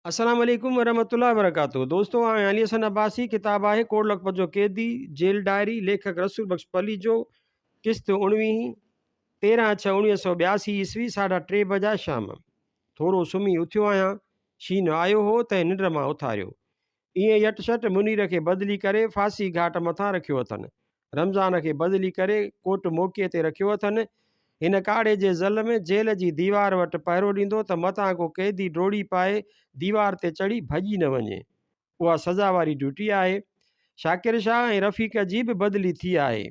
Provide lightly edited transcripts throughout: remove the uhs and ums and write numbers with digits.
السلام عليڪم ورحمة الله وبرڪاته دوستو آئون علي حسن عباسي ڪتاب آهي ڪوٽ لکپت جو قيدي جيل ڊائري ليکڪ رسول بخش پليجو قسط اڻويهين 13 ڇهه 1982 عيسوي ساڍا ٽي بجا شام ٿورو سمهي اٿيو آهيان شينهن آيو هو تنهن ننڊ مان اٿاريو ائين يٽ شٽ منير کي بدلي ڪري ڦاسي گهاٽ مٿان رکيو اٿن. رمضان کي بدلي ڪري ڪوٽ موڪيء تي رکيو اٿن. هن ڪاڙهي جي ذل ۾ جيل جي ديوار وٽ پهرو ڏيندو ته متان ڪو قيدي ڊوڙي پائي ديوار تي چڙهي ڀڄي نه وڃي. اها سزا واري ڊيوٽي آهي. شاڪر شاهه ۽ رفيق جي به بدلي ٿي آهي.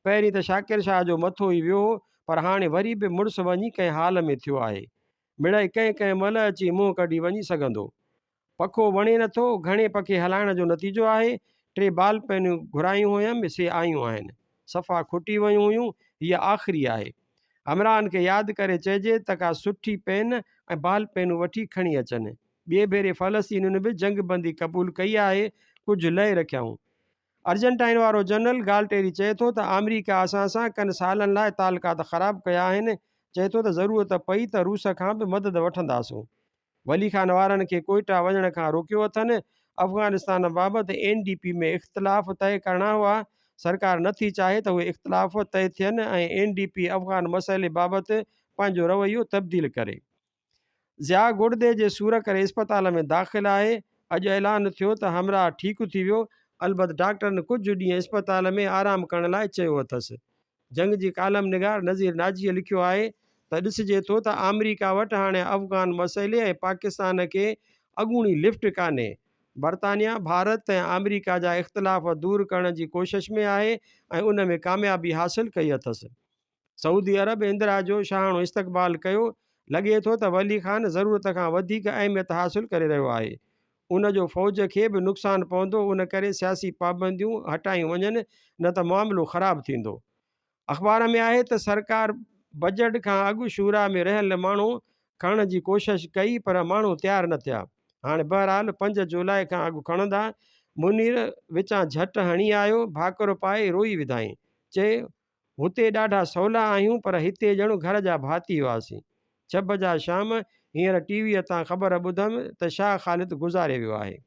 پهرين ته شاڪر شاهه جو مٿو ئي ويو هو پر هاڻي وري به مڙس وڃي ڪنهن حال ۾ ٿيو آهي. مڙئي ڪنهن ڪنهن مهل اچي منهن ڪڍي وڃي سگهندو. پکو وڻي نه ٿو، گهڻي پکي هلائڻ جو نتيجو آهي. ٽي بال پينيون گهرايون هيم، سي آيون آهن. صفا کٽي ويون هيون، هيء آخري آهي. همراهن کي ياد ڪري چئجي ته ڪا سٺي پين ۽ بال پينون وٺي کڻي اچن. ٻئي ڀيري فلسطينين به جنگ بندي قبول ڪئي آهي، ڪجهه لئي رکيائون. ارجنٽائن وارو جنرل گالٽيري چئي ٿو ته آمريڪا اسان سان ڪن سالن لاء تعلقات خراب ڪيا آهن، چئي ٿو ته ضرورت پئي ته روس کان به مدد وٺنداسون. ولي خان وارن کي ڪوئيٽا وڃڻ کان روڪيو اٿن، افغانستان بابت اين ڊي پي ۾ اختلاف طئي ڪرڻا هئا، سرڪار نه ٿي چاهي ته اهي اختلاف طئي ٿين ۽ اين ڊي پي افغان مسئلي بابت پنهنجو رويو تبديل ڪري. ضياء گڙدي جي سور ڪري اسپتال ۾ داخل آهي، اڄ اعلان ٿيو ته همراهه ٺيڪ ٿي ويو، البت ڊاڪٽرن ڪجهه ڏينهن اسپتال ۾ آرام ڪرڻ لاء چيو اٿس. جنگ جي ڪالم نگار نذير ناجيء لکيو آهي ته ڏسجي ٿو ته آمريڪا وٽ هاڻي افغان مسئلي ۽ پاڪستان کي اڳوڻي لفٽ ڪانهي. برطانيا ڀارت ۽ آمريڪا جا اختلاف دور ڪرڻ جي ڪوشش ۾ آهي ۽ ان ۾ ڪاميابي حاصل ڪئي اٿس. سعودي عرب اندرا جو شاهاڻو استقبال ڪيو. لڳي ٿو ته ولي خان ضرورت کان وڌيڪ اهميت حاصل ڪري رهيو آهي. ان جو فوج کي به نقصان پوندو ان ڪري سياسي پابنديون هٽايون وڃن نه ته معاملو خراب ٿيندو. اخبار ۾ آهي ته سرڪار بجيٽ کان اڳ شورا ۾ رهيل ماڻهو کڻڻ جي ڪوشش ڪئي پر ماڻهو تيار نه ٿيا. هاڻي بهرحال 5 جولاء کان اڳ کڻندا. منير وچان جهٽ هڻي آيو، ڀاڪر پائي روئي وڌائين. چي، هتي ڏاڍا سولا آهيون پر هتي ڄڻ گهر جا ڀاتي هئاسين. ڇهه بجا شام، هينئر ٽي ويء تان خبر ٻڌم ته شاهه خالد گذاري ويو آهي.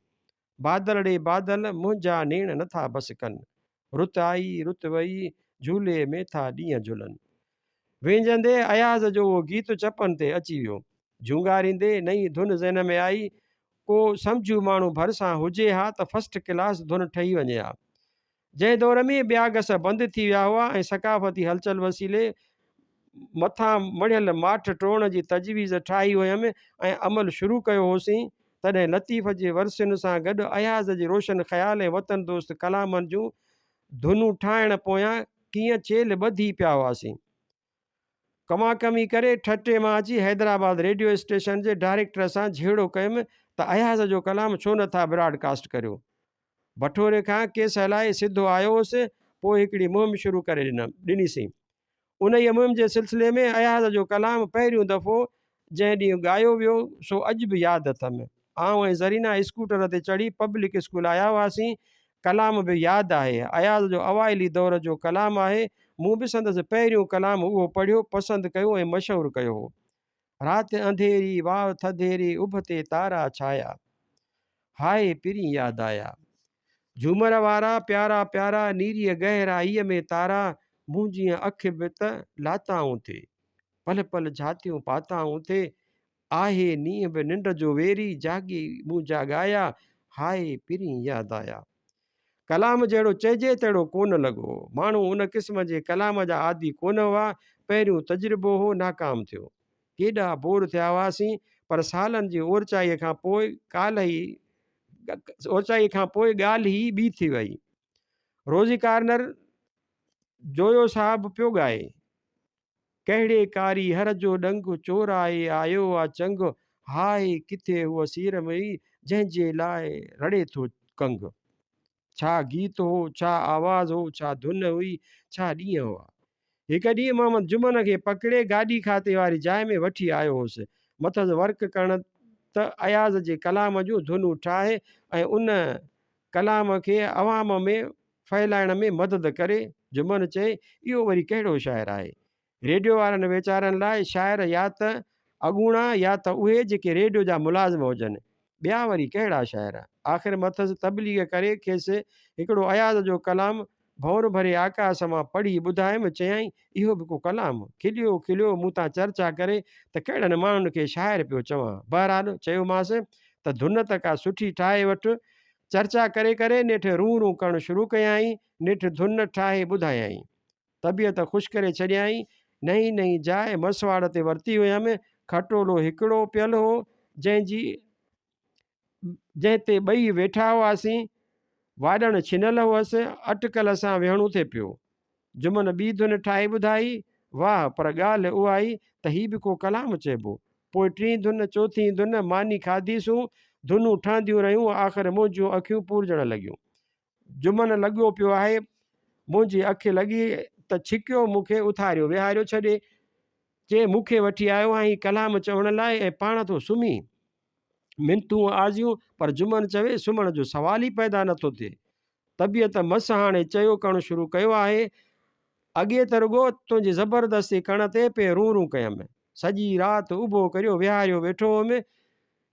بادل ڙي بادل، منهنجا نيڻ نٿا بس ڪن. رت آئي، رت وئي، جهولي ۾ ٿا ڏينهن جهلن. وهنجندي اياز جو اهو گيت چپن تي اچي ويو. جهونگاريندي نئين ڌن ذهن ۾ آئي. ڪو سمجهو ماڻهو ڀرسان هجي ها ته فرسٽ ڪلاس ڌن ٺهي وڃي ها. جنهن دور ۾ ٻيا گس بند ٿي ويا هئا ۽ ثقافتي هلچل وسيلي مٿان مڙهيل ماٺ ٽوڙڻ جي تجويز ٺاهي هيم ۽ عمل شروع ڪيو هوسين، تڏهن لطيف جي ورسين سان گڏ اياز جي روشن خيال ۽ وطن دوست ڪلامن جون ڌنون ٺاهڻ پويان ڪيئن چيلهه ٻڌي پيا هئاسين. ڪماڪمي ڪري ٺٽي مان اچي حيدرآباد ريڊيو اسٽيشن جي ڊائريڪٽر سان جهيڙو ڪيم ته اياز جو ڪلام ڇو نٿا براڊ ڪاسٽ ڪريو؟ بٺوري کان ڪيس هلائي سڌو آيو هوس، پوء هڪڙي مهم شروع ڪري ڏنيسين. انهيء مهم جي سلسلي ۾ اياز جو ڪلام پهريون دفعو جنهن ڏينهن ڳايو ويو، سو اڄ به ياد اٿم. آئون ۽ زرينا اسڪوٽر تي چڙهي پبلڪ اسڪول آيا هئاسين. ڪلام به ياد آهي. اياز جو اوائلي دور جو ڪلام آهي. مون به سندس پهريون ڪلام اهو پڙهيو، پسند ڪيو ۽ مشهور ڪيو هو. رات انڌيري، واء ٿڌيري، اڀ تي تارا ڇايا. هاء پرين ياد آيا. جهومر وارا، پيارا پيارا، نيريء گهرائيء ۾ تارا، مون جيئن اک به ته لاتائون ٿي. پل پل جهاتيون پاتائون ٿي. آهي نينهن به ننڊ جو ويري، جاڳي مون جاڳايا، هاء پرين ياد آيا. ڪلام جهڙو چئجي تهڙو ڪونه لڳو. ماڻهو ان قسم جي ڪلام جا عادي ڪونه هئا. پهريون تجربو هو، ناڪام ٿيو. ڪيڏا بور ٿيا هئاسين، پر سالن جي اورچائيء کان پوء ڪالهه ئي اورچائيء کان پوء ڳالهه ئي ٻي ٿي وئي. روزي ڪارنر جويو صاحب پيو ڳائي. ڪهڙي ڪاري هر جو ڏنگ چورائي آيو آ چنگ، هاء ڪٿي هوء سير مئي، جنهن جي لاء رڙي ٿو ڪنگ. ڇا گيت هو، ڇا آواز هو، ڇا ڌن هئي، ڇا ڏينهن هئا. هڪ ڏينهن محمد جمن کي پڪڙي گاڏي کاتي واري جاء ۾ وٺي آيو هوس. مٿس ورڪ ڪرڻ ته اياز جي ڪلام جون ڌنون ٺاهي ۽ ان ڪلام کي عوام ۾ ڦهلائڻ ۾ مدد ڪري. جمن چئي، اهو وري ڪهڙو شاعر آهي؟ ريڊيو وارن ويچارن لاء شاعر يا ته اڳوڻا يا ته اهي جيڪي ريڊيو جا ملازم هجن. ٻيا وري ڪهڙا شاعر؟ آخر مٿس تبليغ ڪري کيس هڪڙو اياز جو ڪلام ڀونر ڀري آڪاس مان پڙهي ٻڌايم، چيائين، اهو به ڪو ڪلام؟ کليو کليو مون تان چرچا ڪري ته ڪهڙن ماڻهن کي شاعر پيو چوان. بهرحال چيومانس ته ڌن ته ڪا سٺي ٺاهي وٺ. چرچا ڪري ڪري نيٺ رون رون ڪرڻ شروع ڪيائين. نيٺ ڌن ٺاهي ٻڌايائين. طبيعت خوش ڪري ڇڏيائين. نئين نئين جاء مسواڙ تي ورتي هيم. کٽولو هڪڙو پيل هو، جنهن جي جنهن تي ٻئي ويٺا هئاسين. واڏڻ ڇنل هئس، اٽڪل سان ويهڻو ٿي پيو. جمن ٻي ڌن ٺاهي ٻڌائي، واهه، پر ڳالهه اها ئي ته هي به ڪو ڪلام چئبو. پوء ٽين ڌن، چوٿين ڌن، ماني کاڌيسون، ڌنون ٺهنديون رهيون، آخر منهنجون اکيون پورجڻ لڳيون. جمن لڳو پيو آهي، منهنجي اک لڳي ته ڇڪيو مون کي اٿاريو ويهاريو ڇڏي. چي، مون کي وٺي آيو آهين ڪلام چوڻ لاء ۽ پاڻ ٿو سمهين. منٿون آزيون پر جمن چوي سمهڻ جو سوال ئي پيدا نٿو ٿئي. طبيعت مس هاڻي چيو ڪرڻ شروع ڪيو آهي. اڳي ته رڳو تنهنجي زبردستي ڪرڻ تي پئي رون رون ڪيم. سڄي رات اڀو ڪريو ويهاريو ويٺو هوم.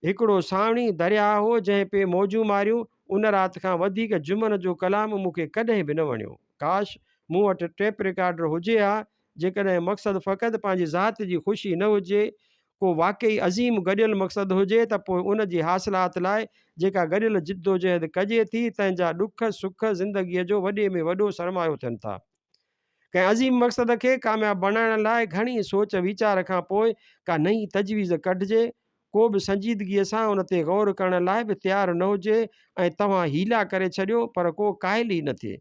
هڪڙو سانوڻي درياهه هو جنهن پئي موجون ماريون. ان رات کان وڌيڪ جمن جو ڪلام مون کي ڪڏهن به نه وڻيو. ڪاش! مون وٽ ٽيپ رڪارڊر هجي ها. جيڪڏهن مقصد فقط پنهنجي ذات جي خوشي نه هجي، ڪو واقعي عظيم گڏيل مقصد هجي ته پوء ان جي حاصلات لاء جيڪا گڏيل جدوجهد ڪجي ٿي، تنهن جا ڏک سک زندگيء جو وڏي ۾ وڏو سرمايو ٿين ٿا. ڪنهن عظيم مقصد کي ڪامياب بڻائڻ لاء گهڻي سوچ ويچار کان پوء ڪا نئين تجويز ڪڍجي، ڪو به سنجيدگيء سان ان تي غور ڪرڻ لاء به تيار نه هجي ۽ توهان حيلا ڪري ڇڏيو پر ڪو قائل ئي نه ٿئي.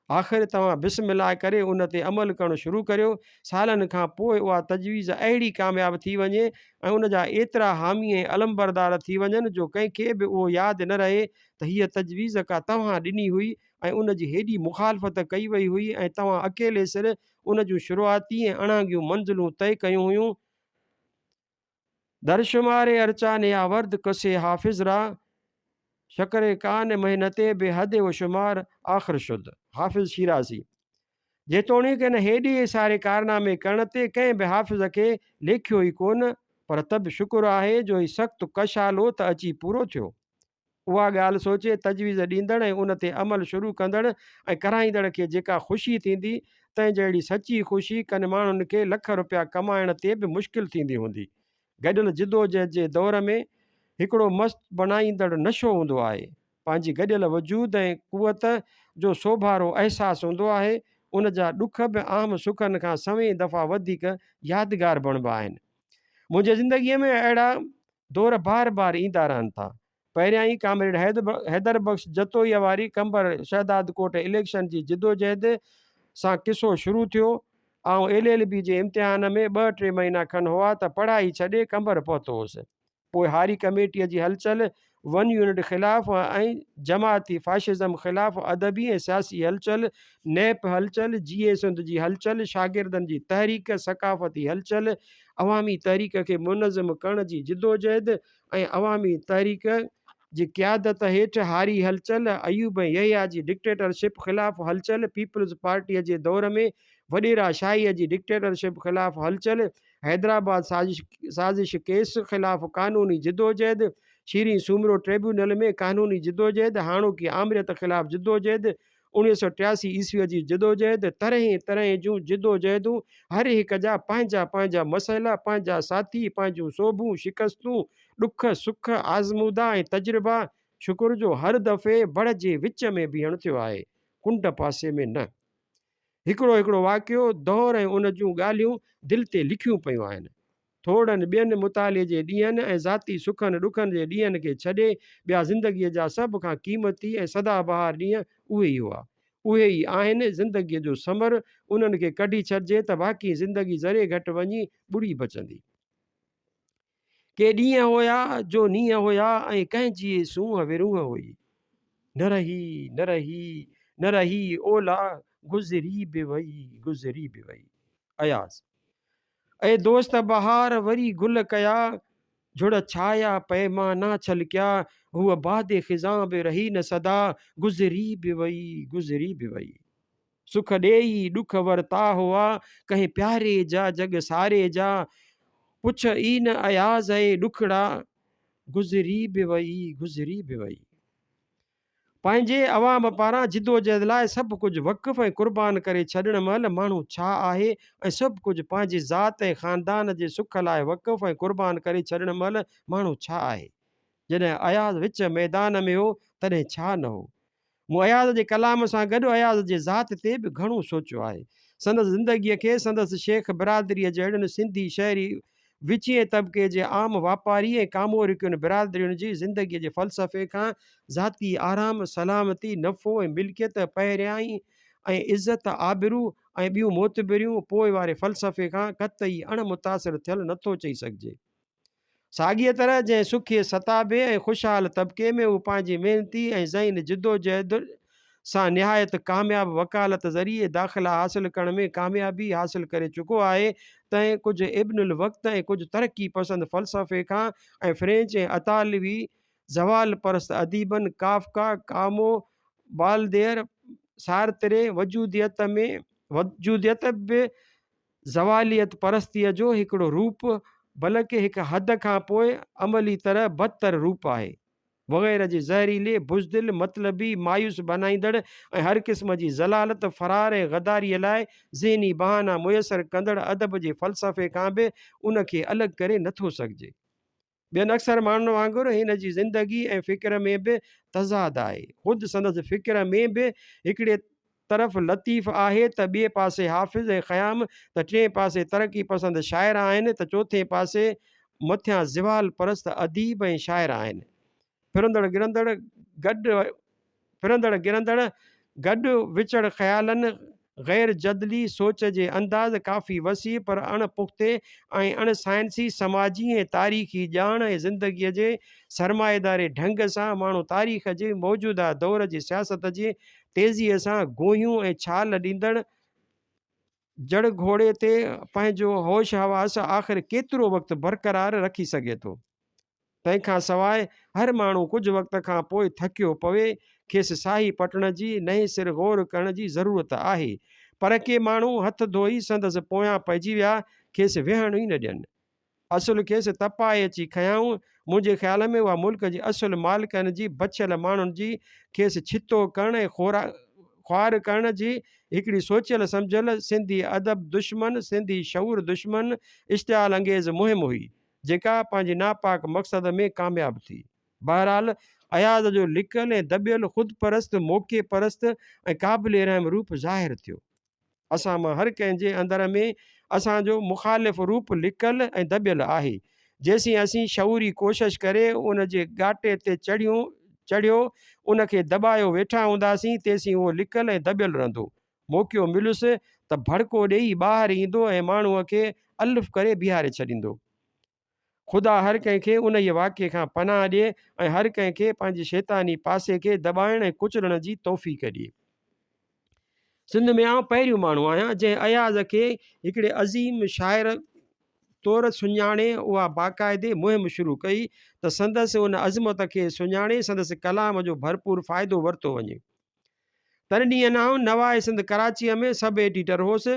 آخر توهان بسم الله ڪري ان تي عمل ڪرڻ شروع ڪريو، سالن کان پوء اها تجويز اهڙي ڪامياب ٿي وڃي ۽ ان جا ايترا حامي ۽ علمبردار ٿي وڃن جو ڪنهن کي به اهو ياد نه رهي ته هيء تجويز ڪا توهان ڏني هئي ۽ ان جي هيڏي مخالفت ڪئي وئي هئي ۽ توهان اڪيلي سر ان جون شروعاتي ۽ اڻانگيون منزلون طئي ڪيون هيون. در شمار ارچا نياورد ڪسي حافظ را شڪر ڪان محنتي بي حد و شمار آخر شد. حافظ شيرازي. جيتوڻيڪ ان هيڏي ساري ڪارنامي ڪرڻ تي ڪنهن به حافظ کي ليکيو ئي ڪونه، پر ته به شڪر آهي جو هي سخت ڪشالو ته اچي پورو ٿيو. اها ڳالهه سوچي تجويز ڏيندڙ ۽ ان تي عمل شروع ڪندڙ ۽ ڪرائيندڙ کي جيڪا خوشي ٿيندي، تنهن جهڙي سچي خوشي ڪن ماڻهن کي لک رپيا ڪمائڻ تي به مشڪل ٿيندي هوندي. گڏيل جدوجهد جي دور ۾ هڪڙو مست بڻائيندڙ نشو هوندو آهي. پنهنجي گڏيل وجود ۽ قوت جو سوڀارو احساس هوندو آهي. ان جا ڏک به عام سکن کان سوين دفعا وڌيڪ يادگار بڻبا آهن. منهنجي زندگيء ۾ اهڙا دور بار بار ايندا رهن ٿا. پهريائين ڪامريڊ حيدر بخش جتوئيء واري قمبر شهدادڪوٽ اليڪشن جي جدوجهد سان قصو شروع ٿيو. آئون ايل ايل بي جي امتحان ۾ ٻه ٽي مهينا کن هئا ته پڙهائي ڇڏي قمبر پهتو هوس. پوء هاري ڪميٽيء جي هلچل، ون يونٽ خلاف ۽ جماعتي فاشزم خلاف ادبي ۽ سياسي هلچل، نيپ هلچل، جيئي سنڌ جي هلچل، شاگردن جي تحريڪ، ثقافتي هلچل، عوامي تحريڪ کي منظم ڪرڻ جي جدوجهد ۽ عوامي تحريڪ جي قيادت هيٺ هاري هلچل، ايوب ۽ يحيٰ جي ڊڪٽيٽرشپ خلاف هلچل، پيپلز پارٽيء جي دور ۾ وڏيرا شاهيء جي ڊڪٽيٽرشپ خلاف هلچل، حيدرآباد سازش ڪيس خلاف قانوني جدوجهد، شيرين سومرو ٽريبيونل ۾ قانوني جدوجهد، هاڻوڪي آمريت خلاف جدوجهد، 1983 عيسويء جي جدوجهد، طرحين طرحين جون جدوجهدون، هر هڪ جا پنهنجا پنهنجا مسئلا، پنهنجا ساٿي، پنهنجون سوڀون، شڪستون، ڏک، سک، آزمودا ۽ تجربا، شڪر جو هر دفعي بڙ جي وچ ۾ بيهڻ ٿيو آهي، ڪنڊ پاسي ۾ نه. هڪڙو هڪڙو واقعو، دور ۽ ان جون ڳالهيون دل تي لکيون پيون آهن. ٿورڙن ٻين مطالعي جي ڏينهن ۽ ذاتي سکن ڏکن جي ڏينهن کي ڇڏي ٻيا زندگيء جا سڀ کان قيمتي ۽ سدا بهار ڏينهن اهي ئي هئا. اهي ئي آهن زندگيء جو ثمر، انهن کي ڪڍي ڇڏجي ته باقي زندگي ذري گهٽ وڃي ٻڙي بچندي. ڪي ڏينهن هيا جو نينهن هيا ۽ ڪنهن جي سونهن ورونهن هئي. نه رهي، نه رهي، نه رهي اولا گذري به وئي، گذري به وئي. اياز. اي دوست بهار وري گل ڪيا، جھڙ ڇايا پيمانا ڇلڪيا، هوء باد خزان به رهي نه سدا، گذري به وئي، گذري به وئي. سک ڏيئي ڏک ورتا هئا، ڪنهن پياري جا جڳ ساري جا، پڇ ئي نه اياز اي ڏکڙا، گذري به وئي، گذري به وئي. پنهنجي عوام پاران جدوجهد لاء سڀ ڪجهه وقف ۽ قربان ڪري ڇڏڻ مهل ماڻهو ڇا آهي ۽ سڀ ڪجهه پنهنجي ذات ۽ خاندان جي سک لاء وقف ۽ قربان ڪري ڇڏڻ مهل ماڻهو ڇا آهي؟ جڏهن اياز وچ ميدان ۾ هو تڏهن ڇا نه هو؟ مون اياز جي ڪلام سان گڏ اياز جي ذات تي به گهڻو سوچيو آهي. سندس زندگيء کي سندس شيخ برادريء جهڙن سنڌي شهري وچئين طبقي جي عام واپاري ۽ ڪامورڪين برادرين جي زندگيء جي فلسفي کان ذاتي آرام، سلامتي، نفعو ۽ ملڪيت پهريائين ۽ عزت، آبرو ۽ ٻيون معتبريون پوء واري فلسفي کان قطعي اڻ متاثر ٿيل نٿو چئي سگهجي. ساڳيء طرح جنهن سکئي ستابي ۽ خوشحال طبقي ۾ هو پنهنجي محنتي ۽ ذهين جدوجهد سان نهايت ڪامياب وڪالت ذريعي داخلا حاصل ڪرڻ ۾ ڪاميابي حاصل ڪري چڪو آهي، تنهن ڪجهه ابن الوقت ۽ ڪجهه ترقي پسند فلسفي کان ۽ فرينچ ۽ اطالوي زوال پرست اديبن ڪافڪا، ڪامو، بالديئر، سارتري وجوديت ۾ وجوديت به زواليت پرستيء جو هڪڙو روپ، بلڪ هڪ حد کان پوء عملي طرح بدتر روپ آهي. وغيره جي زهريلي، بزدل، مطلبي، مايوس بنائيندڙ ۽ هر قسم جي ذلالت، فرار ۽ غداريء لاء ذهني بهانا ميسر ڪندڙ ادب جي فلسفي کان به ان کي الڳ ڪري نٿو سگهجي. ٻين اڪثر ماڻهن وانگر هن جي زندگي ۽ فڪر ۾ به تضاد آهي. خود سندس فڪر ۾ به هڪڙي طرف لطيف آهي ته ٻئي پاسي حافظ ۽ خيام ته ٽئين پاسي ترقي پسند شاعر آهن ته چوٿين پاسي مٿيان زوال پرست اديب ۽ شاعر آهن. ڦرندڙ گرندڙ گڏ ڦرندڙ گرندڙ گڏ وچڙ خيالن، غير جدلي سوچ جي انداز ڪافي وسيع پر اڻ پختي ۽ اڻ سائنسي سماجي ۽ تاريخي ڄاڻ ۽ زندگيء جي سرمائيداري ڍنگ سان ماڻهو تاريخ جي موجوده دور جي سياست جي تيزيء سان گوهيون ۽ ڇال ڏيندڙ جڙ گهوڙي تي پنهنجو هوش حواس آخر ڪيترو وقت برقرار رکي سگهي ٿو؟ تنهن کان سواء هر ماڻهو ڪجهه وقت کان پوء ٿڪيو پوي، کيس ساهي پٽڻ جي، نئين سر غور ڪرڻ جي ضرورت آهي. پر ڪي ماڻهو هٿ ڌوئي سندس پويان پئجي ويا، کيس ويهڻ ئي نه ڏين. اصل کيس تپائي اچي کنيائون. منهنجي خيال ۾ اها ملڪ جي اصل مالڪن جي بڇيل ماڻهن جي کيس ڇتو ڪرڻ ۽ خوار ڪرڻ جي هڪڙي سوچيل سمجهيل سنڌي ادب دشمن، سنڌي شعور دشمن اشتعال انگيز مهم هئي. جيڪا پنهنجي ناپاڪ مقصد ۾ ڪامياب ٿي. بهرحال اياز جو لڪل ۽ دٻيل خود پرست، موقعي پرست ۽ قابل رحم روپ ظاهر ٿيو. اسان مان هر ڪنهن جي اندر ۾ اسان جو مخالف روپ لڪل ۽ دٻيل آهي. جيسين اسين شعوري ڪوشش ڪري ان جي ڳاٽي تي چڙهيون چڙهيو ان کي دٻايو ويٺا هونداسين تيسين اهو لڪل ۽ دٻيل رهندو. موقعو مليس ته ڀڙڪو ڏيئي ٻاهر ايندو ۽ ماڻهوء کي الف ڪري بيهاري ڇڏيندو. خدا هر ڪنهن کي انهيء واقعي کان پناهه ڏئي ۽ هر ڪنهن کي پنهنجي شيطاني پاسي کي دٻائڻ ۽ ڪچلڻ جي توفيق ڏئي. سنڌ ۾ آئون پهريون ماڻهو آهيان، جنهن اياز کي هڪڙي عظيم شاعر طور سڃاڻي اها باقاعدي مهم شروع ڪئي ته سندس ان عظمت کي سڃاڻي سندس ڪلام جو ڀرپور فائدو ورتو وڃي. تن ڏينهن آئون نواء سنڌ ڪراچيء ۾ سب ايڊيٽر هوس.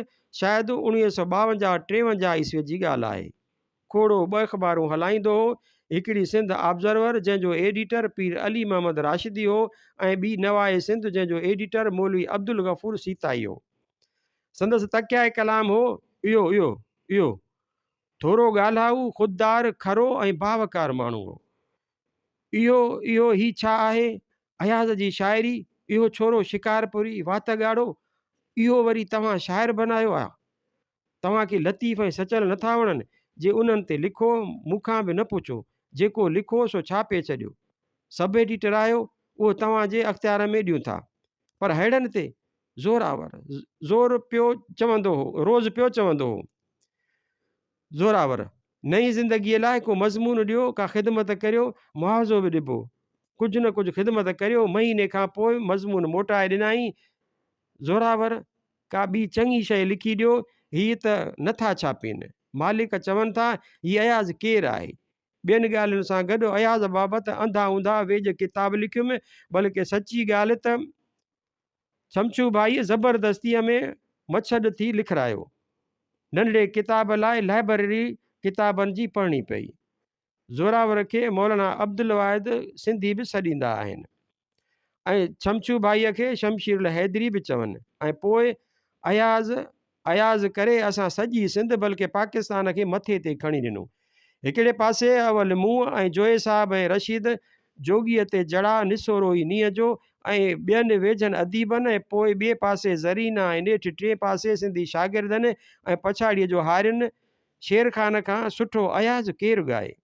شايد 1952 53 عيسويء جي ڳالهه آهي. کوڙو ٻه اخبارون هلائيندو هو. هڪڙي سنڌ آبزرور جنهن جو ايڊيٽر پير علي محمد راشدي هو ۽ ٻي نواء سنڌ جنهن جو ايڊيٽر مولوي عبدالغفور سيتائي هو. سندس تڪيائي ڪلام هو، اهو، اهو، اهو. ٿورو ڳالهائو، خوددار، کرو ۽ باوقار ماڻهو هو. اهو، اهو هي ڇا آهي؟ اياز جي شاعري، اهو ڇورو شڪارپوري وات ڳاڙهو، اهو وري توهان شاعر بنايو آ؟ توهان کي لطيف ۽ سچل نٿا وڻن، جي انهن تي لکو، مون کان به نه پڇو، جيڪو لکو سو ڇاپي ڇڏيو. سب ايڊيٽر آهيو، اهو توهان جي اختيار ۾ ڏيون ٿا. پر ههڙن تي؟ زوراور، زور پيو چوندو هو، روز پيو چوندو هو. زوراور، نئين زندگيء لاء ڪو مضمون ڏيو، ڪا خدمت ڪريو، معاوضو به ڏبو. ڪجهه نه ڪجهه خدمت ڪريو. مهيني کان پوء مضمون موٽائي ڏنائين. زوراور، ڪا ٻي چڱي شيء لکي ڏيو، هيء ته نه ٿا ڇاپين. مالڪ چون ٿا، هي اياز ڪير آهي؟ ٻين ڳالهين سان گڏ اياز بابت انڌا اونڌا ويڄ ڪتاب لکيم، بلڪه سچي ڳالهه ته شمشو ڀائيء زبردستيء ۾ مڇڏ ٿي لکرايو. ننڍڙي ڪتاب لاء لائبرري ڪتابن جي پڙهڻي پئي. زوراور کي مولانا عبدالواحد سنڌي به سڏيندا آهن ۽ ڇمڇو ڀائيء کي شمشير الحيدري به چون ۽ پوء اياز اياز ڪري اسان سڄي سنڌ بلڪه پاڪستان کي مٿي تي کڻي ڏنو. هڪڙي پاسي اول مون ۽ جويي صاحب ۽ رشيد جوڳيء تي جڙا نسورو ئي نينهن جو ۽ ٻين ويجهن اديبن ۽ پوء ٻئي پاسي زرينا ۽ نيٺ ٽئين پاسي سنڌي شاگردن ۽ پڇاڙيء جو هارين شير خان کان سٺو اياز ڪير ڳائي؟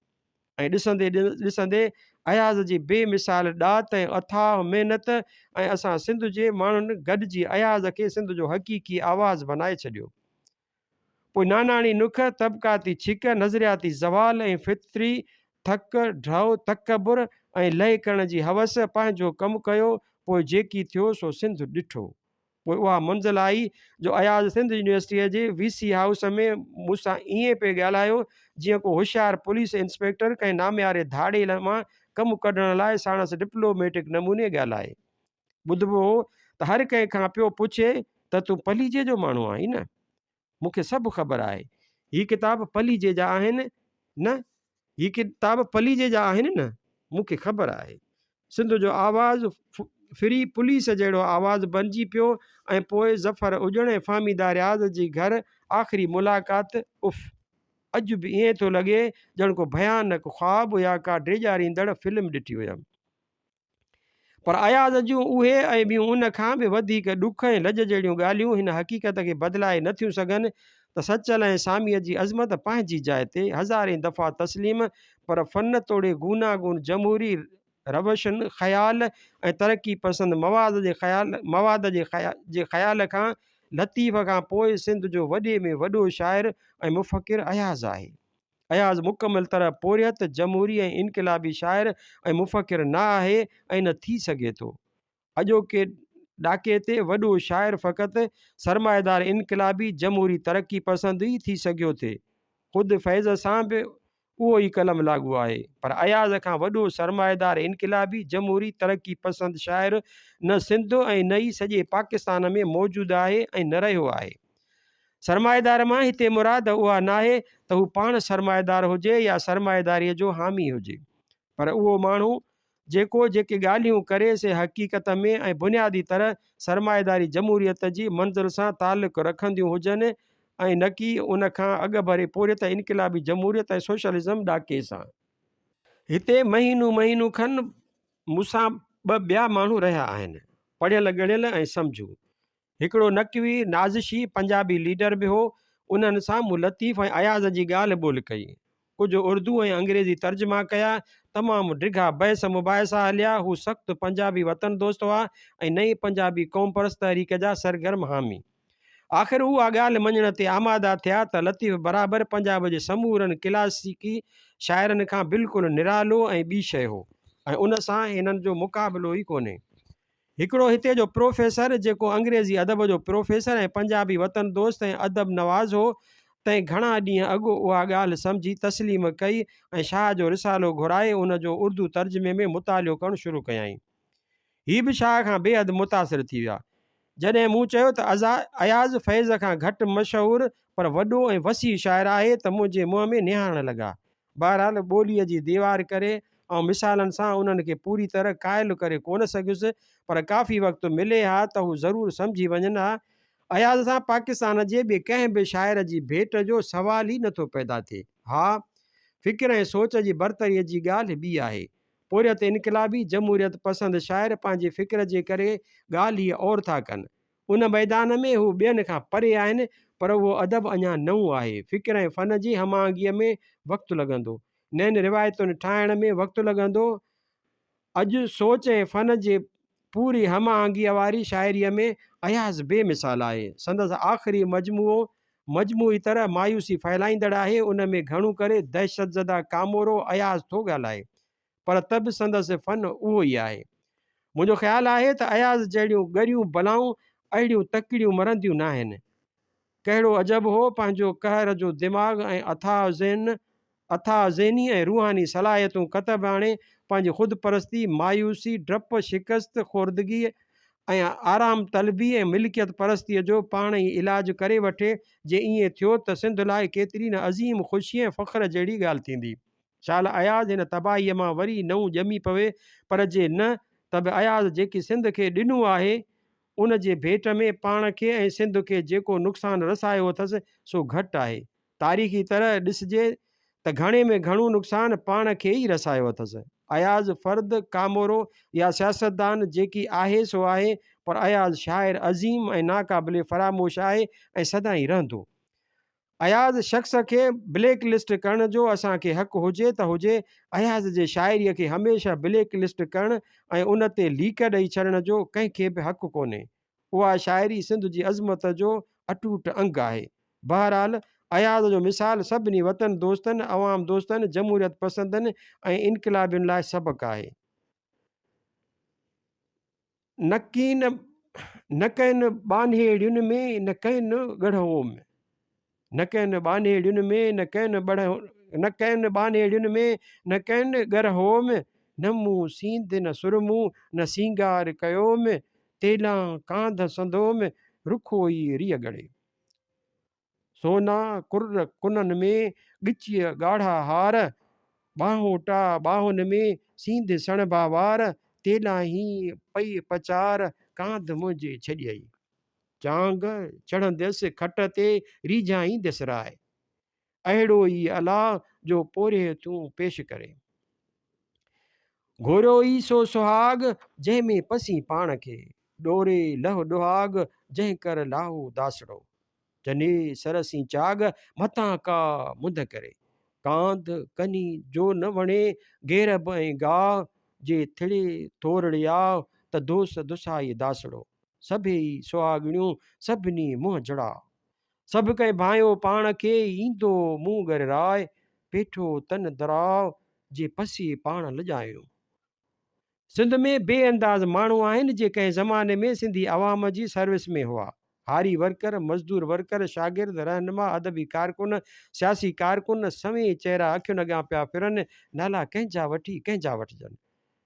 ۽ ڏسندي ڏسندي اياز جي بي مثال ڏات ۽ اٿاهه محنت ۽ اسان سنڌ جي ماڻهن گڏجي اياز کي سنڌ جو حقيقي آواز بنائي ڇڏيو. پوء ناناڻي نک، طبقاتي ڇڪ، نظرياتي زوال ۽ فطري ٿڪ، ڍؤ، تڪبر ۽ لئه ڪرڻ جي هوس پنهنجو ڪم ڪيو، پوء جيڪي ٿيو سو سنڌ ڏٺو. پوء اها منزل آئي جو اياز سنڌ يونيورسٽيء جي وي سي هائوس ۾ مون سان ائين پئي ڳالهايو جيئن ڪو هوشيار پوليس انسپيڪٽر ڪنهن نامياري ڌاڙيل مان ڪم ڪڍڻ لاء ساڻس ڊپلوميٽڪ نموني ڳالهائي. ٻڌبو هو ته هر ڪنهن کان پيو پڇي ته تون پليجي جو ماڻهو آهين نه؟ مون کي سڀ خبر آهي. هي ڪتاب پليجي جا آهن نه؟ هي ڪتاب پليجي جا آهن نه؟ مون کي خبر آهي. سنڌ جو آواز ڦري پوليس جهڙو آواز بنجي پيو ۽ پوء ظفر اڄڻ ۽ فهميده رياض جي گهر آخري ملاقات اف! اڄ به ائين ٿو لڳي ڄڻ ڪو ڀيانڪ خواب يا ڪا ڊيڄاريندڙ فلم ڏٺي هيم. پر اياز جون اهي ۽ ٻيون ان کان به وڌيڪ ڏک ۽ لڄ جهڙيون ڳالهيون هن حقيقت کي بدلائي نه ٿيون سگهن ته سچل ۽ ساميء جي عظمت پنهنجي جاء تي هزارين دفعا تسليم پر فن توڙي گوناگون جمهوري روشن خيال ۽ ترقي پسند مواد جي خيال مواد جي جي خيال کان لطيف کان پوء سنڌ جو وڏي ۾ وڏو شاعر ۽ مفڪر اياز آهي. اياز مڪمل طرح پورهيت، جمهوري ۽ انقلابي شاعر ۽ مفڪر نه آهي ۽ نه ٿي سگهي ٿو. اڄوڪي ڏاڪي تي وڏو شاعر فقط سرمائيدار انقلابي، جمهوري ترقي پسند ئي ٿي سگهيو ٿي. خود فيض سان به اهو ئي قلم لاڳو آهي. پر اياز کان وڏو سرمائيدار انقلابي، جمهوري، ترقي پسند شاعر نه سنڌ ۽ نه ئي سڄي پاڪستان ۾ موجود آهي ۽ نه رهيو آهي. سرمائيدار مان هتي مراد اها ناهي ته هو پاڻ سرمائيدار هجي يا سرمائيداريء جو حامي هجي، پر اهو ماڻهو جيڪو جيڪي ڳالهيون ڪري سي حقيقت ۾ ۽ بنيادي طرح سرمائيداري جمهوريت جي منزل سان تعلق رکنديون هجن ۽ نه ڪي ان کان اڳڀري پورهيت انقلابي جمهوريت ۽ سوشلزم ڏاڪي سان. هتي مهينو مهينو کن مون سان ٻه ٻيا ماڻهو رهيا آهن، پڙهيل ڳڙهيل ۽ سمجهو. هڪڙو نقوي نازشي پنجابي ليڊر به هو، انهن سان مون لطيف ۽ اياز جي ڳالهه ٻولهه ڪئي. ڪجهه اردو ۽ انگريزي ترجما ڪيا، تمام ڊگها بحث مباحثا هليا، هو سخت پنجابي وطن دوست هئا ۽ نئين پنجابي قومپرست تحريڪ جا سرگرم حامي. آخر اها ڳالهه مڃڻ تي آماده ٿيا ته لطيف برابر پنجاب جي سمورن ڪلاسيڪي شاعرن کان بلڪل نرالو ۽ ٻي شيء هو ۽ ان سان هنن جو مقابلو ئي ڪونهي. هڪڙو هتي جو پروفيسر، جيڪو انگريزي ادب جو پروفيسر ۽ پنجابي وطن دوست ۽ ادب نواز هو، تنهن گهڻا ڏينهن اڳ اها ڳالهه سمجهي تسليم ڪئي ۽ شاهه جو رسالو گهرائي ان جو اردو ترجمي ۾ مطالعو ڪرڻ شروع ڪيائين. هي به شاهه کان بيحد متاثر ٿي ويا. جڏهن مون چيو ته اياز فيض کان گهٽ مشهور پر وڏو ۽ وسيع شاعر آهي ته منهنجي منهن ۾ نهارڻ لڳا. بهرحال ٻوليء جي ديوار ڪري آئون مثالن سان انهن کي پوري طرح قائل ڪري ڪونه سگهيس، پر ڪافي وقت ملي ها ته هو ضرور سمجهي وڃن ها. اياز سان پاڪستان جي ٻئي ڪنهن به شاعر جي ڀيٽ جو سوال ئي نٿو پيدا ٿئي. ها، فڪر ۽ سوچ جي برتريء جي ڳالهه ٻي آهي. پورهيت انقلابي، جمهوريت پسند شاعر پنهنجي فڪر جي ڪري ڳالهه ئي اور ٿا ڪن. ان ميدان ۾ هو ٻين کان پري آهن، پر اهو ادب اڃا نئون آهي. فڪر ۽ فن جي هم آهنگيء ۾ وقت لڳندو. نين روايتن ٺاهڻ ۾ وقت لڳندو. اڄ سوچ ۽ فن جي پوري هم آهنگيء واري شاعريء ۾ اياز بي مثال آهي. سندس آخري مجموعو مجموعي طرح مايوسي ڦهلائيندڙ آهي. ان ۾ گهڻو ڪري دهشتزده ڪامورو اياز ٿو ڳالهائي. پر ته به سندس فن اهو ئي آهي. منهنجو خيال آهي ته اياز جهڙيون ڳريون بلائون اهڙيون تڪڙيون مرنديون ناهن. ڪهڙو عجب هو پنهنجو قهر جو دماغ ۽ اٿاهه ذهن، اٿاهه ذهني ۽ روحاني صلاحيتون ڪتب آڻي پنهنجي خود پرستي، مايوسي، ڊپ، شڪست خوردگيء ۽ آرام طلبي ۽ ملڪيت پرستيء جو پاڻ ئي علاج ڪري وٺي، جي ائين ٿيو ته سنڌ لاء ڪيتري نه عظيم خوشيء ۽ فخر جهڙي ڳالهه ٿيندي. شال اياز هن تباهيء مان وري نئون ڄمي پوي، پر جي نه ته به اياز جيڪي سنڌ کي ڏنو آهي، ان جي ڀيٽ ۾ پاڻ کي ۽ سنڌ کي جيڪو نقصان رسايو اٿس، سو گهٽ آهي. تاريخي طرح ڏسجي ته گهڻي ۾ گهڻو نقصان پاڻ کي ئي رسايو اٿس. اياز فرد، ڪامورو يا سياستدان جيڪي آهي سو آهي، پر اياز شاعر عظيم ۽ ناقابل فراموش آهي ۽ سدائين رهندو. اياز شخص کي بليڪ لسٽ ڪرڻ جو اسان کي حق هجي ته هجي، اياز جي شاعريء کي هميشه بليڪ لسٽ ڪرڻ ۽ ان تي ليڪ ڏئي ڇڏڻ جو ڪنهن کي به حق ڪونهي. اها شاعري سنڌ جي عظمت جو اٽوٽ انگ آهي. بهرحال اياز جو مثال سڀني وطن دوستن، عوام دوستن، جمهوريت پسندن ۽ انقلابين لاء سبق آهي. نه ڪين نه ڪين ٻانهيڙين ۾ نه ڪين ڳڙهئوم نه ڪين ٻانهيڙين ۾ نه ڪين نه ڪين ٻانهيڙين ۾ نه ڪين ڳرهئوم نه مون سينڌ نه سرمون نه سينگار ڪيوم تيلان ڪانڌ سندوم رکو ئي ريء ڳڙي. سونا ڪر ڪنن ۾، ڳچيء ڳاڙها هار، ٻانهوٽا ٻانهن ۾، سينڌ سڻڀا وار، تيلانهين پئي پچار، ڪانڌ منهنجي ڇڏيئي. چانگ چڙهنديس کٽ تي، ريجهائينديس راء. اهڙو ئي الله جو پورهيو تون پيش ڪري. گهوريو ئي سو سهاڳ، جنهن ۾ پسين پاڻ کي. ڏوري لهه ڏهاڳ، جنهن ڪر لاهو داسڙو. چني سر سين چاڳ، متان ڪا منڌ ڪري. ڪانڌ ڪني جو نه وڻي، گيرب ۽ گاهه، جي ٿڙي ٿورڙي آء، ته دوس دسائي داسڙو. سڀيئي سهاڳڻيون، سڀني منهن جڙاء. سڀ ڪنهن ڀانئيو پاڻ کي، ايندو مون ڳر راء، پيٺو تن دراء، جي پسي پاڻ لڄايون. سنڌ ۾ بي انداز ماڻهو آهن جي ڪنهن زماني ۾ سنڌي عوام جي سروس ۾ هئا. هاري ورڪر، مزدور ورڪر، شاگرد، رهنما، ادبي ڪارڪن، سياسي ڪارڪن، سوين چهرا اکين اڳيان پيا ڦرن، نالا ڪنهن جا وٺي ڪنهن جا وٺجن.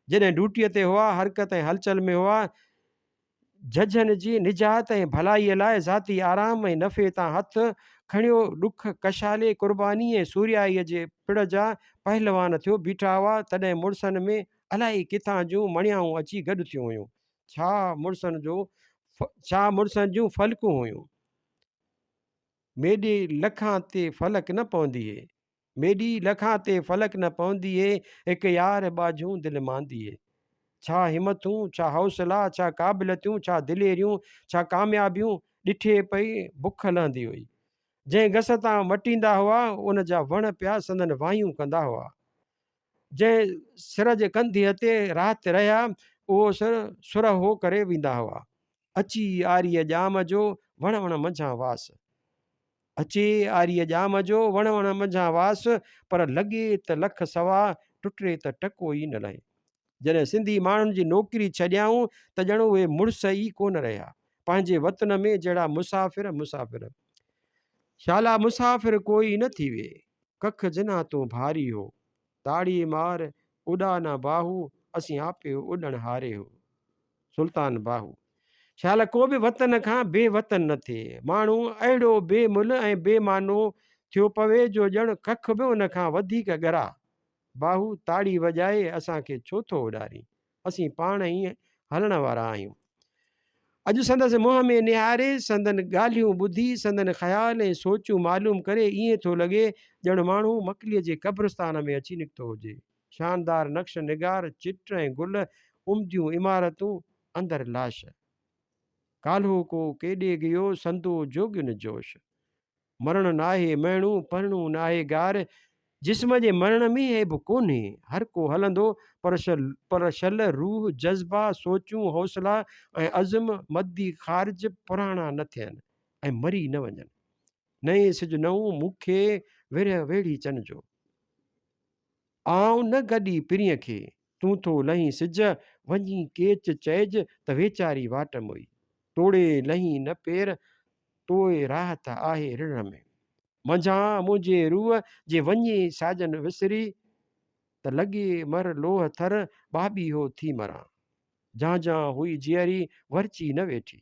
جڏهن ڊيوٽيء تي هئا، حرڪت ۽ هلچل ۾ هئا، ججهن جي نجات ۽ ڀلائيء لاء ذاتي آرام ۽ نفعي تان هٿ کڻيو ڏک، ڪشالي، قرباني ۽ سورهيائيء جي پڙ جا پهلوان ٿيو بيٺا هئا، تڏهن مڙسن ۾ الائي ڪٿان جون مڻيائون اچي گڏ ٿيون هيون. ڇا مڙسن جو ڇا مڙسن جون فلڪون هيون. ميڏي لکان تي فلڪ نه پوندي هي. ميڏي لکان تي فلڪ نه پوندي هي، هڪ يار ٻاجهون دل ماندي هي. ڇا همٿون، ڇا حوصلا، ڇا قابليتون، ڇا دليريون، ڇا ڪاميابيون، ڏٺي پئي بک لهندي هئي. جنهن گس تان مٽيندا هئا، ان جا وڻ پيا سندن وايون ڪندا هئا. جنهن سر جي ڪنڌيء تي رات رهيا، اهو سر سرهو ڪري ويندا هئا. اچي آريء ڄام جو، وڻ وڻ منجهان واس. اچي آريء ڄام جو، وڻ وڻ منجهان واس، پر لڳي ته لک سوا، ٽٽي ته ٽڪو ئي نه لهي. جڏهن سنڌي ماڻهن جي نوڪري ڇڏيائون ته ڄڻ اهي مڙس ئي ڪونه رهيا. پنهنجي وطن ۾ جهڙا مسافر مسافر. شالا مسافر ڪوئي نه ٿيوي، ڪک جنان تون ڀاري هو. تاڙي مار اڏا نه باهو، اسين آپي اڏڻ هاري هو. سلطان باهو. شال ڪو به وطن کان بي وطن نه ٿئي. ماڻهو اهڙو بي ملهه ۽ بي مانو ٿيو پوي جو ڄڻ ڪک به ان کان وڌيڪ ڳرا. باهو تاڙي وڄائي اسان کي ڇو ٿو اڏارين؟ اسين پاڻ ئي هلڻ وارا آهيون. اڄ سندس منهن ۾ نهاري، سندن ڳالهيون ٻڌي، سندن خيال ۽ سوچون معلوم ڪري ائين ٿو لڳي ڄڻ ماڻهو مڪليء جي قبرستان ۾ اچي نڪتو هجي. شاندار نقش نگار، چٽ ۽ گل، عمديون عمارتون، اندر لاش. ڪالهو ڪو ڪيڏي گيو، سندو جوڳين جوش. مرڻ ناهي مهڻو، پرڻو ناهي گار. جسم جي مرڻ ۾ عيب ڪونهي، هر ڪو هلندو، پر پر شل روح، جذبا، سوچون، حوصلا ۽ عزم مدي خارج پراڻا نه ٿين ۽ مري نه وڃن. نئين سج نئون مون کي ورهه ويڙهي چن جو. آئون نه گڏي پرينء کي، تون ٿو لهين سج، وڃي ڪيچ چئج ته ويچاري واٽ موئي. توڙي لهين نه پير، توء راحت آهي رڙهڻ ۾. منجهان منهنجي روح جي وڃي ساجن وسري، ته لڳي مر لوهه ٿر ٻاٻيهو ٿي مران. جان جان هئي جيئري ورچي نه ويٺي.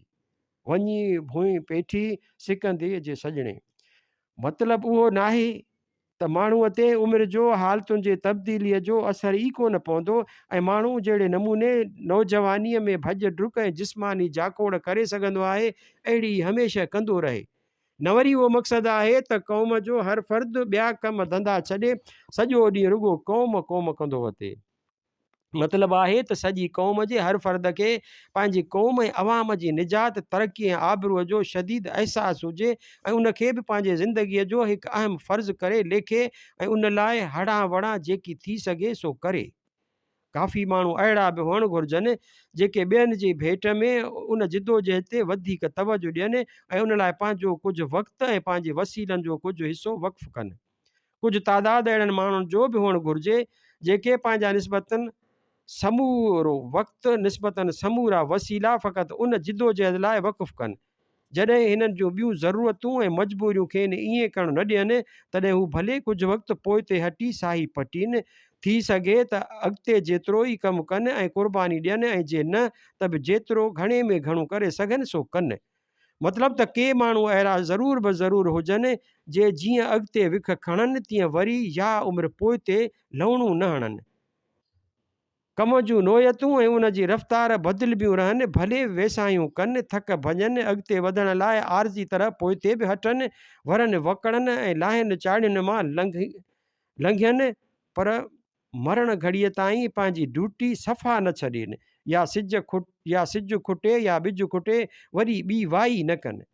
وڃي ڀونء پيٺي سڪندي جي سڄڻي. مطلب اهو ناهي. ته ماڻهوء تي عمر جو، حالتن جي تبديليء جو اثر ئي ڪونه پوندو ۽ ماڻهو جهڙي نموني نوجوانيء ۾ ڀڄ ڊڪ ۽ جسماني جاکوڙ ڪري سگهندو آهي، اهڙي ئي هميشه ڪندو رهي. نه وري اهو مقصد آهي ته قوم جو هر فرد ٻيا ڪم ڌنڌا ڇڏي سڄو ڏينهن رڳو قوم قوم ڪندو وتي. مطلب آهي ته سڄي قوم جي هر فرد کي پنهنجي قوم ۽ عوام جي نجات، ترقي ۽ آبروء جو شديد احساس هجي ۽ ان کي به پنهنجي زندگيء جو هڪ اهم فرض ڪري ليکي ۽ ان لاء هڙان وڙان جيڪي ٿي سگهي سو ڪري. ڪافي ماڻهو اهڙا به هئڻ گهرجن جيڪي ٻين جي ڀيٽ ۾ ان جدوجهد تي وڌيڪ توجهه ڏين ۽ ان لاء پنهنجو ڪجهه وقت ۽ پنهنجي وسيلن جو ڪجهه حصو وقف ڪن. ڪجهه تعداد اهڙن ماڻهن جو به هئڻ گهرجي، جيڪي پنهنجا نسبتاً سمورو وقت، نسبتاً سمورا وسيلا فقط ان جدوجهد لاء وقف ڪن. جڏهن هنن جون ٻيون ضرورتون ۽ مجبوريون کين ائين ڪرڻ نه ڏين، تڏهن هو ڀلي ڪجهه وقت پوئتي هٽي ساهي پٽين، ٿي سگهي ته اڳتي جيترو ئي ڪم ڪن ۽ قرباني ڏين ۽ جي نه ته به جيترو گهڻي ۾ گهڻو ڪري سگهن سو ڪن. مطلب ته ڪي ماڻهو اهڙا ضرور به ضرور هجن، جي جيئن اڳتي وک کڻن، تيئن وري يا عمر پوئتي لئوڻو نه هڻن. ڪم جون نوعيتون ۽ ان جي رفتار بدلبيون رهن، ڀلي ويساهيون ڪن، ٿڪ ڀڃن، اڳتي وڌڻ لاء عارضي طرح پوئتي به هٽن، ورن وڪڙن ۽ لاهين چاڙهين مان لنگهين، پر مرڻ گهڙيء تائين پنهنجي ڊيوٽي صفا نه ڇڏين، يا سج يا سج کٽي يا ٻج کٽي، وري ٻي وائي نه ڪن.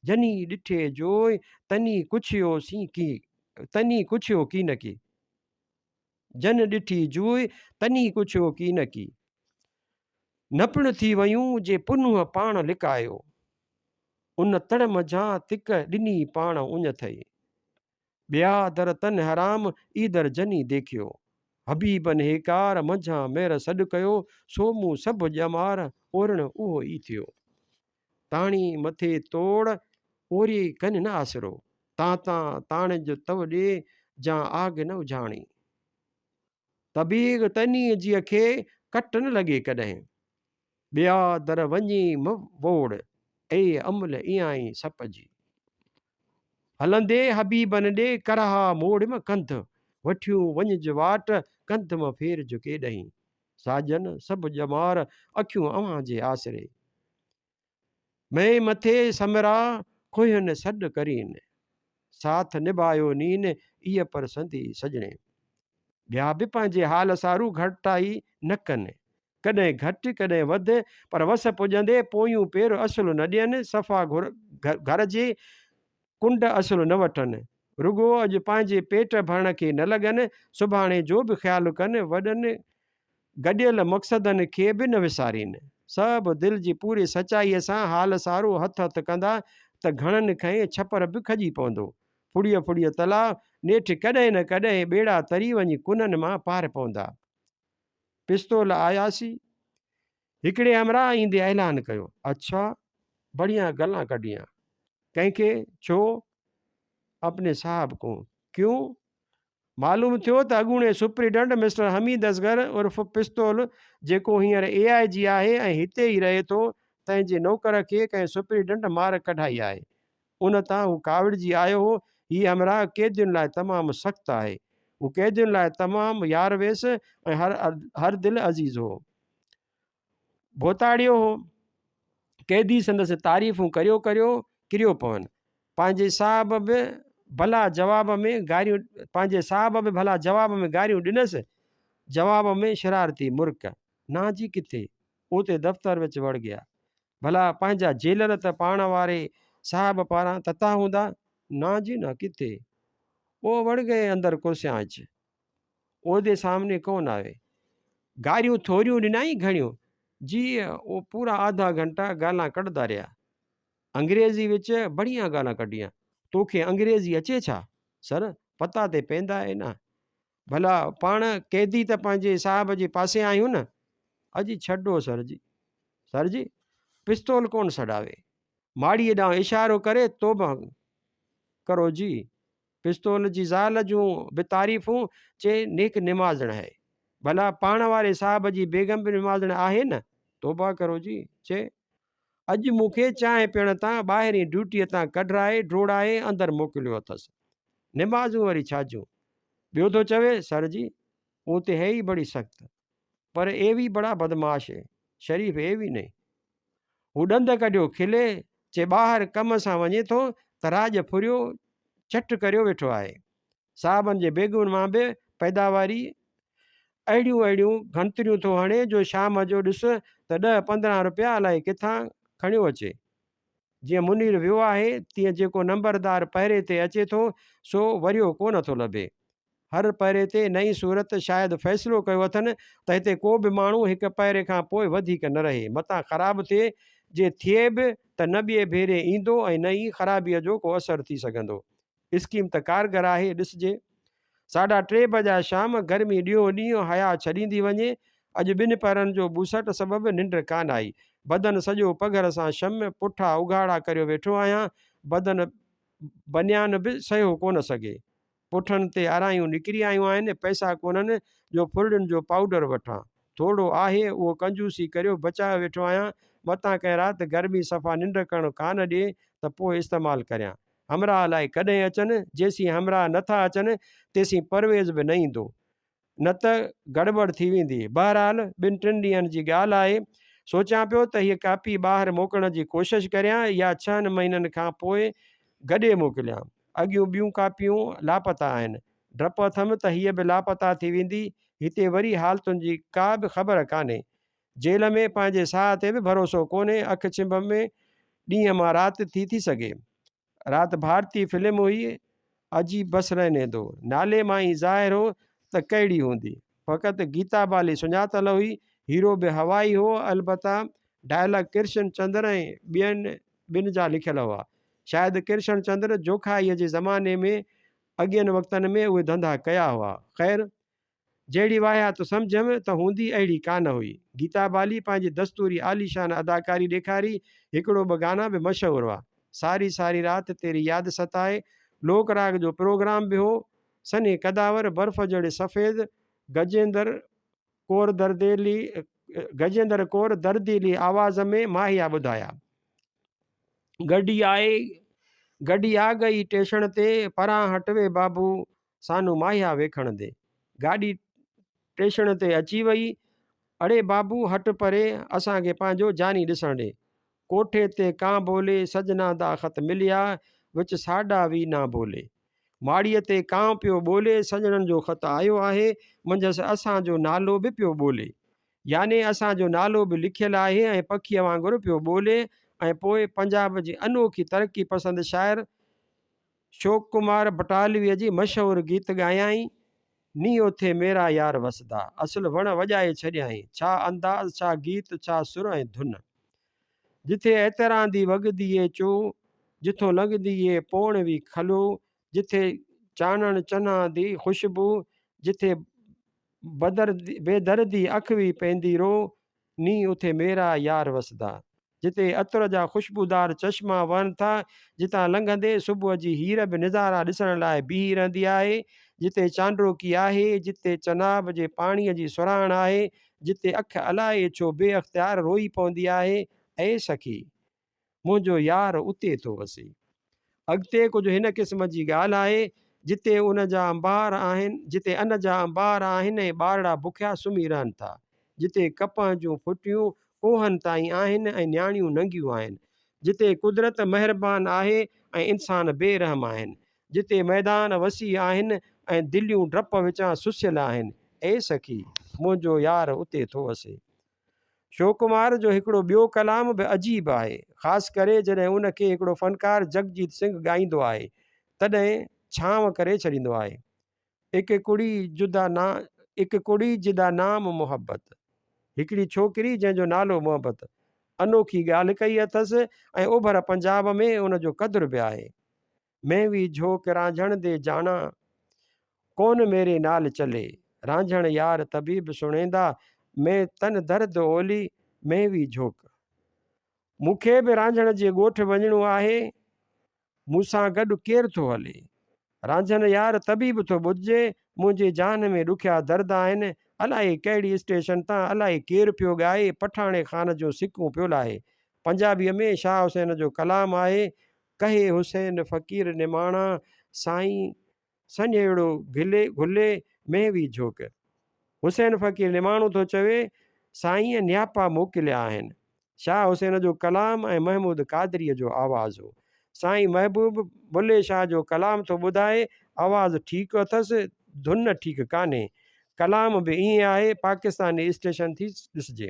جني ڏٺي جوء، تني ڪڇيو سين ڪي، تني ڪڇيو ڪينڪي. جن ڏٺي جوء، تني ڪڇيو ڪينڪي. نه پڻ ٿي ويون، جي پنهونء پاڻ لڪايو. ان تڙ منجهان تڪ ڏني پاڻ اڃ ٿئي. ٻيا در تن حرام، اي در جني ديکيو. حبيبن هيڪار، منجهان مير سڏ ڪيو، سو مون سڀ ڄمار، اورڻ اهو ئي ٿيو. تاڻي مٿي توڙ، اوري ڪن نه آسرو. تان تان تاڻج تو ڏي، جان آگ نه اجهاڻي. تبيغ تني جيء کي، ڪٽ نه لڳي ڪڏهن. ٻيا در وڃي م ووڙ، اي امل ايائين سپ جي. هلندي حبيبن ڏي، ڪرها موڙ م ڪنڌ. وٺيون وڃج واٽ، ڪنڌ م ڦيرج ڪيڏهين. ساڄن سڀ ڄمار، اکيون اوهان جي آسري. مئي مٿي سمرا، کوهين سڏ ڪرين. ساٿ نڀايو نين، ايء پر سندي سڄڻي. ٻيا به پنهنجي حال سارو گهٽتائي نه ڪن. ڪڏهن گهٽ، ڪڏهن وڌ، پر وس پڄندي پويون پير اصل نه ڏين، صفا گهر جي ڪنڊ اصل نه وٺن. رڳو اڄ پنهنجي پيٽ ڀرڻ کي نه لڳن، سڀاڻي جو به خيال ڪن، وڏن گڏيل مقصدن کي به نه وسارين. سڀ دل جي پوري سچائيء سان حال سارو هٿ هٿ ڪندا ته گهڻن کئين ڇپر به کڄي پوندو. ڦڙيء ڦڙيء تلاء، نيٺ ڪڏهن نه ڪڏهن ٻيڙا تري وڃي ڪنن مان پار پوندا. پستول آياسي. هڪڙي همراهه ايندي اعلان ڪيو. اڇا! بڙيا گلان ڪڍيان. ڪنهن کي؟ ڇو؟ اپني صاحب ڪون. ڪيون؟ معلوم ٿيو ته اڳوڻي سپريڊنٽ مسٽر حميد اصغر عرف پستول جيڪو هينئر اي آء جي آهي ۽ هتي ئي رهي ٿو، تنهن جي نوڪر کي ڪنهن سپريڊنٽ مار ڪڍائي آهي. ان تان هو ڪاوڙجي آيو هو. هي همراهه قيدين لاء تمام سخت آهي. هو قيدين لاء تمام يار ويس ۽ هر دل عزيز هو. ڀوتاڙيو هو. قيدي سندس تعريفون ڪريو ڪريو ڪريو پون. پنهنجي صاحب به ڀلا جواب ۾ گاريون پنهنجي صاحب به ڀلا جواب ۾ گاريون ڏنس. جواب ۾ شرارتي مرڪ. نا جي ڪٿي؟ اوتي دفتر وچ وڙ گيا. ڀلا پنهنجا جيلر ته پاڻ واري صاحب پاران تتا هوندا؟ نا جي نا ڪٿي؟ او وڙ گئي اندر ڪرسيان اچ. عهدي سامني ڪونه آوي. گاريون ٿوريون ڏنائين گهڻيون. جي او پورا آڌا گهنٽا گالان ڪڍندا رهيا. انگريزي وچ بڙيا گالان ڪڍيان. توکي انگريزي اچي ڇا؟ سر، پتا تي پيندا اي نه. ڀلا پاڻ قيدي ته پنهنجي صاحب جي پاسي آهيون نه. اڄ ڇڏو سر جي. سر جي، پستول ڪونه سڏاوي. ماڙيء ڏانهن اشارو ڪري توبه ڪرو جي. پستول جي زال جون به تعريفون، چي نيڪ نمازڻ هي. ڀلا پاڻ واري صاحب جي بيگم به نمازڻ آهي نه؟ توبه ڪرو جي. چي اڄ مون کي چانهه پيئڻ تان ٻاهرين ڊيوٽيء تان ڪڍرائي ڊوڙائي اندر موڪليو اٿس. نمازون وري ڇا جون؟ ٻيو ٿو چوي، سر جي، او ته هي ئي بڙي سخت، پر اي وي بڙا بدمعاش هي، شريف اي وي نهين. هو ڏند ڪڍيو کلي، چي ٻاهر ڪم سان وڃي ٿو ته راڄ ڦريو چٽ ڪريو ويٺو آهي. صاحبن جي بيگمن مان به پيداواري اهڙيون اهڙيون گهنتريون ٿو هڻي جو شام جو ڏس ته ڏهه 15 رپيا الائي ڪٿان کڻيو اچي. جيئن منير ويو آهي، تيئن جيڪو نمبردار پهري تي اچي ٿو، سو وريو ڪو نه ٿو لڀي. هر پهري تي نئين صورت شايد فيصلو ڪيو اٿن ته هتي ڪو به ماڻهو هڪ پهري کان پوء وڌيڪ نه رهي، متان خراب ٿئي، جي ٿئي به ته نه ٻئي ڀيري ايندو ۽ نه ئي خرابيء جو ڪو اثر ٿي سگهندو. اسڪيم ته ڪارگر آهي، ڏسجي. ساڍا ٽي بجا شام، گرمي ڏينهون ڏينهن حياء ڇڏيندي وڃي. اڄ ٻن پهرن جو ٻوسٽ سبب ننڊ ڪانه آئي. بدن سڄو پگهر سان شم، پٺا اگهاڙا ڪريو ويٺو آهيان. بدن بنيان به سهيو ڪونه سگهي. پٺن تي آرايون نڪري آيون آهن، پئسا ڪونهن جو ڦرڙين جو پائوڊر وٺان. ٿورڙو آهي، اهو ڪنجوسي ڪريو بچايو ويٺو آهيان، متان ڪنهن رات گرمي صفا ننڊ ڪرڻ ڪانه ڏئي ته پوء استعمال ڪريان. همراهه الائي ڪڏهن اچن، جيسين همراهه نه ٿا اچن، تيسين پرويز به نه ايندو. نه ته گڙٻڙ ٿي ويندي. بهرحال ٻن ٽن ڏينهن جي ڳالهه آهي. سوچيان پيو ته هيء ڪاپي ٻاهر موڪلڻ جي ڪوشش ڪريان يا ڇهن مهينن کان پوء گڏي موڪليان. اڳيون ٻيون ڪاپيون لاپتا آهن. ڊپ اٿم ته هيء به لاپتا ٿي ويندي. هتي وري حالتن جي ڪا به خبر ڪانهي. جيل ۾ پنهنجي ساهه تي به ڀروسو ڪونهي، اک ڇنڀ ۾ ڏينهن مان رات ٿي ٿي سگهي. رات ڀارتي فلم هئي، عجيب بس رهني دو. نالي مان ئي ظاهر هو ته ڪهڙي هوندي. فقط گيتا بالي سڃاتل هئي، هيرو به هوائي هو، البته ڊائلاگ ڪرشن چندر ۽ ٻين ٻن جا لکيل هئا. شايد ڪرشن چندر جوکائيء جي زماني ۾ اڳين وقتن ۾ اهي ڌنڌا ڪيا هئا. خير! جهڙي واهيات سمجهيم ته هوندي اهڙي ڪانه هئي. گيتا بالي پنهنجي دستوري عاليشان اداڪاري ڏيکاري، هڪڙو ٻه گانا به مشهور هئا. ساري ساري رات تيري ياد ستائي، لوڪ راڳ جو پروگرام به هو. سنهي قداور، برف جهڙي سفيد، گجيندر ڪور درديلي گجيندر ڪور درديلي آواز ۾ ماهيا ٻڌايا. گڊي آئي گڊي آ گئي ٽيشڻ تي، پران هٽ وي بابو، سانو ماهيا ويکڻ the. گاڏي ٽيشڻ تي اچي وئي. اڙي بابو هٽ پري، اسان کي پنهنجو جاني ڏسڻ ڏي. ڪوٺي تي ڪان بولي، سجنا دا خط مليا، وچ ساڏا وي نا بولي. ماڙيء تي ڪانء پيو ٻولي، سڄڻن جو خط آيو آهي، منجهس اسان جو نالو به پيو ٻولي. يعني اسان جو نالو به لکيل آهي ۽ پکيء وانگر پيو ٻولي ۽ پوء پنجاب جي انوکي ترقي پسند شاعر شوڪ ڪمار بٽالويء جي مشهور گيت ڳايائين، ني اوٿي ميرا يار وسدا. اصل وڻ وڄائي ڇڏيائين. ڇا انداز، ڇا گيت، ڇا سر ۽ ڌن. جٿي اعتراندي وڳدي اي چو، جٿون لنگهندي اي پوڻ وي کلو، جٿي چانڻ چنان the خوشبو، جٿي بيدردي اک وي پيندي رو، ني اٿي ميرا يار وسدا. جتي عطر جا خوشبودار چشما وهن ٿا، جتان لنگهندي صبح جي هير به نظارا ڏسڻ لاء بيهي رهندي آهي، جتي چانڊوڪي آهي، جتي چناب جي پاڻيء جي سرهاڻ آهي، جتي اک الائي ڇو بي اختيار روئي پوندي آهي، اي سخي! منهنجو يار اتي ٿو وسي. اڳتي ڪجهه هن قسم جي ڳالهه آهي، جتي ان جا انبار آهن، جتي ان جا انبار آهن ۽ ٻارڙا بکيا سمهي رهن ٿا، جتي ڪپهه جون ڦٽيون ڪوهن تائين آهن ۽ نياڻيون ننگيون آهن، جتي قدرت مهربان آهي ۽ انسان بي رحم آهن، جتي ميدان وسيع آهن ۽ دليون ڊپ وچان سسيل آهن، اي سخي! منهنجو يار اتي ٿو وسي. شوڪمار جو هڪڙو ٻيو ڪلام به عجيب آهي، خاص ڪري جڏهن ان کي هڪڙو فنڪار جگجيت سنگهه ڳائيندو آهي، تڏهن ڇانو ڪري ڇڏيندو آهي. اڪ ڪڙي جدا نا اڪ ڪڙي جدا نام محبت. هڪڙي ڇوڪري جنهن جو نالو محبت. انوکي ڳالهه ڪئي اٿس ۽ اوڀر پنجاب ۾ ان جو قدر به آهي. مين وي جهوڪ رانجهڻ the جاڻا، ڪون ميري نال چلي. رانجهڻ يار طبيب سڻيندا، مين تن درد اولي، مين وي جهوڪ. مون کي به رانجهڻ جي ڳوٺ وڃڻو آهي، مون سان گڏ ڪير ٿو هلي؟ رانجهن يار طبيب ٿو ٻڌجي، منهنجي جان ۾ ڏکيا درد آهن، الائي ڪهڙي اسٽيشن تان الائي ڪير پيو ڳائي، پٺاڻي خان جون سڪون پيو لاهي. پنجابيء ۾ شاهه حسين جو ڪلام آهي، ڪهي حسين فقير نماڻا، سائين! سڃيڙو گهلي گهلي مينهن وي جهوڪ. حسين فقير نماڻو ٿو چوي، سائينء نياپا موڪليا آهن. شاهه حسين جو ڪلام ۽ محمود قادريء جو آواز هو. سائين محبوب بلهي شاهه جو ڪلام ٿو ٻڌائي، آواز ٺيڪ اٿس، ڌن ٺيڪ ڪانهي. ڪلام به ائين آهي، پاڪستاني اسٽيشن ٿي ڏسجي.